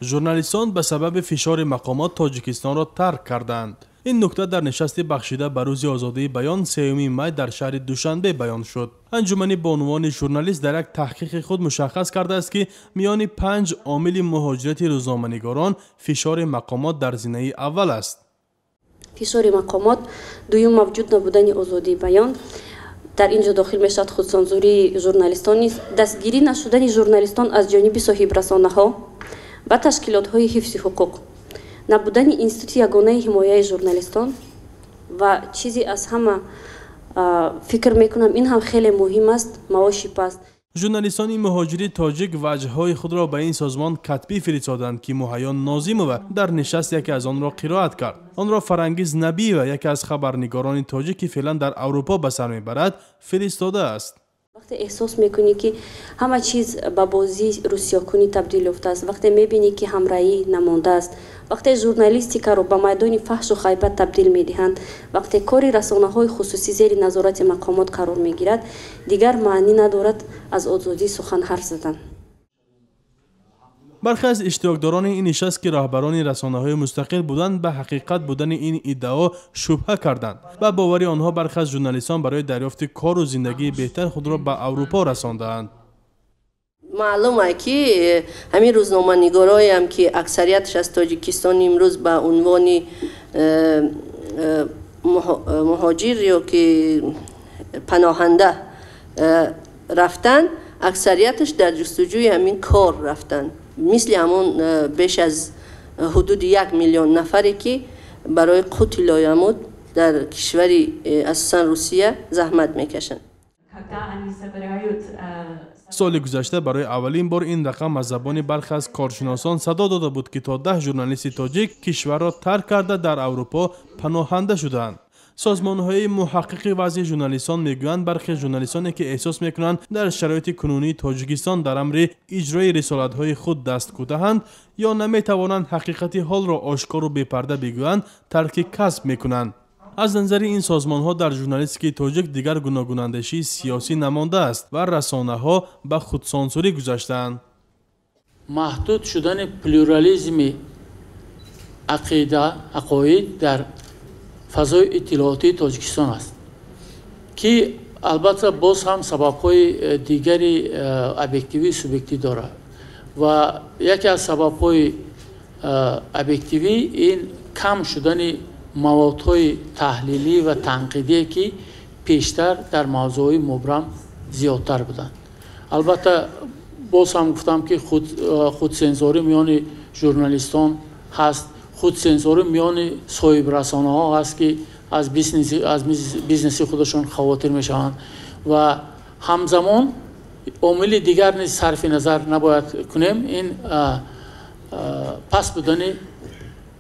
Журналистон ба сабаби фишори мақомот Тоҷикистонро тарк карданд. Ин нукта дар нишасти бахшида ба Рӯзи озодии баён 3 май дар шаҳри Душанбе баён шуд. Анҷумани бонувони журналист дар як таҳқиқи худ мушаххас кардааст, ки миёни 5 омили муҳоҷирати рӯзноманигорон фишори мақомот дар зинаи аввал аст. Фишори мақомот, дуюм мавҷуд набудани озодии баён, дар ин ҷо дохил мешавад худсензурии журналистон низ, дастгирӣ нашудани журналистон аз ҷониби соҳибрасонаҳо ва ташкилотҳои ҳифзи ҳуқуқ, набудани институти ягонаи ҳимояи журналистон ва чизе аз ҳама, фикр мекунам, ин ҳам хеле муҳим аст, маоши паст. Журналистони муҳоҷири тоҷик ваҷҳҳои худро ба ин созмон катбӣ фиристоданд, ки Муҳайё Нозимова дар нишаст яке аз онро қироат кард. Онро Фарангиз Набиева, яке аз хабарнигорони тоҷик, ки феълан дар Аврупо ба сар мебарад, фиристодааст. Вақте эҳсос мекунӣ, ки ҳама чиз ба бозии русиёкунӣ табдил ёфтааст, вақте мебинӣ, ки ҳамраҳӣ намондааст, вақте журналистикаро ба майдони фаҳшу ғайбат табдил медиҳанд, вақте кори расонаҳои хусусӣ зери назорати мақомот қарор мегирад, дигар маънӣ надорад аз озодии сухан ҳарф задан. Бархе аз иштирокдорони ин нишаст, ки роҳбарони расонаҳои мустақил буданд, ба ҳақиқат будани ин иддао шубҳа карданд. Ба бовари онҳо, бархе аз журналистон барои дарёфти кору зиндагии беҳтар худро ба Аврупо расондаанд. Маълум е, ки ҳамин рӯзноманигороям, ки аксариятш аз Тоҷикистон имрӯз ба унвони муҳоҷир ё ки паноҳанда рафтанд, аксарияташ дар ҷустуҷӯи ҳамин кор рафтанд, мисли ҳамон беш аз ҳудуди 1 миллион нафаре, ки барои қути лоямут дар кишвари асосан Русия заҳмат мекашанд. Соли гузашта барои аввалин бор ин рақам аз забони бархе аз коршиносон садо дода буд, ки то 10 журналисти тоҷик кишварро тарк карда, дар Аврупо паноҳанда шудаанд. Созмонҳои муҳаққиқи вазъи журналистон мегӯянд, бархе журналистоне, ки эҳсос мекунанд, дар шароити кунунии Тоҷикистон дар амри иҷрои рисолатҳои худ дасткӯтаҳанд ё наметавонанд ҳақиқати ҳолро ошкору бепарда бигӯянд, тарки касб мекунанд. Аз назари ин созмонҳо, дар журналистикаи тоҷик дигар гуногунандешии сиёсӣ намондааст ва расонаҳо ба худсансурӣ гузаштаанд. Маҳдуд шудани плюрализми ақида, ақоид дар фазои иттилоотии Тоҷикистон аст, ки албатта боз ҳам сабабҳои дигари объективию субъективӣ дорад. Ва яке аз сабабҳои объективӣ ин кам шудани маводҳои таҳлилӣ ва танқидие, ки пештар дар мавзӯъҳои мубрам зиёдтар буданд. Албатта, боз ҳам гуфтам, ки худсензорӣ миёни журналистон ҳаст, худсензорӣ миёни соҳибрасонаҳо ҳаст, ки аз бизнеси худашон хавотир мешаванд. Ва ҳамзамон омили дигар низ сарфи назар набояд кунем: ин паст будани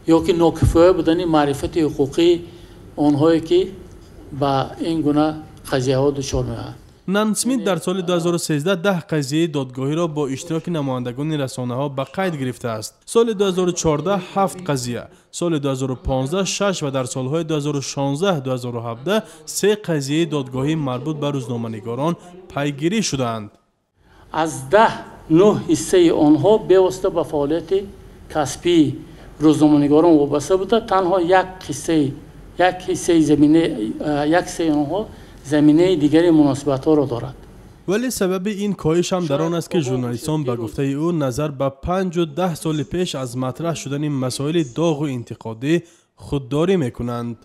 ё ки нокифоя будани маърифати ҳуқуқии онҳое, ки ба ин гуна қазияҳо дучор меоянд. Нан Смит дар соли 2013 10 қазияи додгоҳиро бо иштироки намояндагони расонаҳо ба қайд гирифтааст, соли 2014 ҳафт қазия, соли 2015 шаш ва дар солҳои 2016-2017 се қазияи додгоҳӣ марбут ба рӯзноманигорон пайгирӣ шудаанд. Аз 10 нӯҳ ҳиссаи онҳо бевосита ба фаъолияти касбии рӯзноманигорон вобаста буда, танҳо як қиссаи як ҳиссаи замина, як ҳиссаи онҳо заминаи дигари муносибатҳоро дорад. Вале сабаби ин коҳиш ҳам дар он аст, ки журналистон, ба гуфтаи ӯ, назар ба 5-у 10 соли пеш аз матраҳ шудани масоили доғу интиқодӣ худдорӣ мекунанд.